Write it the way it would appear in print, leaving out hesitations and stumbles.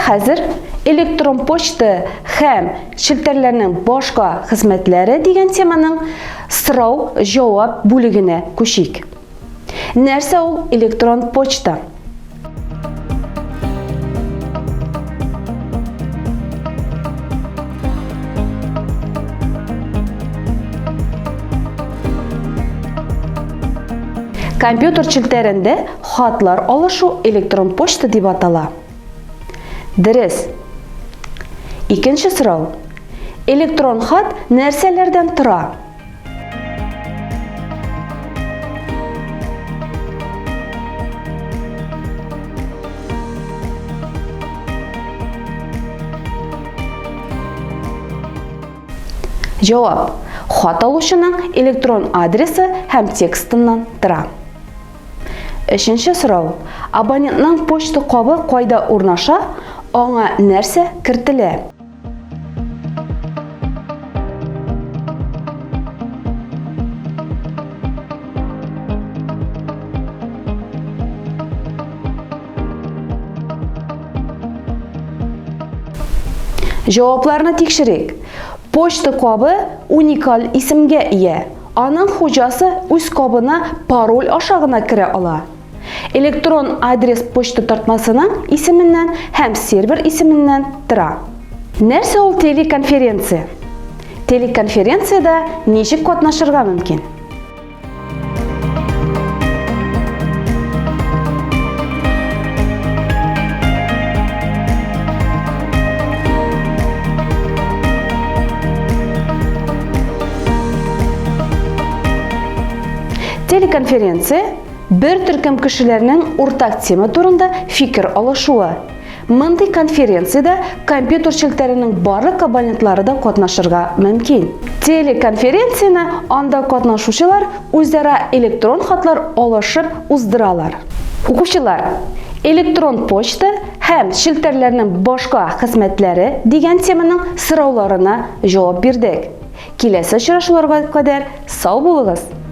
хәзер электрон почта һәм челтәрләрнең башка хезмәтләре дигән теманың сорау-җавап бүлегенә күчик. Нәрсә ул электрон почта? Компьютер челтәрендә хатлар алышу электрон почта дип атала. Дөрес. Икенче сорау. Электрон хат нәрсәләрдән тора? Җавап. Хат алучының электрон адресы һәм текстыннан тора. Өченче сорау. Абонентның почта кабы кайда урнаша, аңа нәрсә кертелә? Җавапларны тикшерик. Почта кабы уникаль исемгә ия. Аның хуҗасы үз кабына пароль аша гына керә ала. Электрон адрес почта тартмасының исеменнән һәм сервер исеменнән тора. Нәрсә ул телеконференция? Телеконференциядә ничек катнашырга мөмкин? Телеконференция бер төркем кешеләрнең уртак тема турында фикер алышуы. Мондый конференциядә компьютер челтәренең барлык абонентлары да катнашырга мөмкин. Телеконференцияне анда катнашучылар үзара электрон хатлар алышып уздыралар. Укучылар, электрон почта һәм челтәрләрнең башка хезмәтләре дигән теманың сорауларына җавап бирдек. Киләсе очрашуларга кадәр сау булыгыз!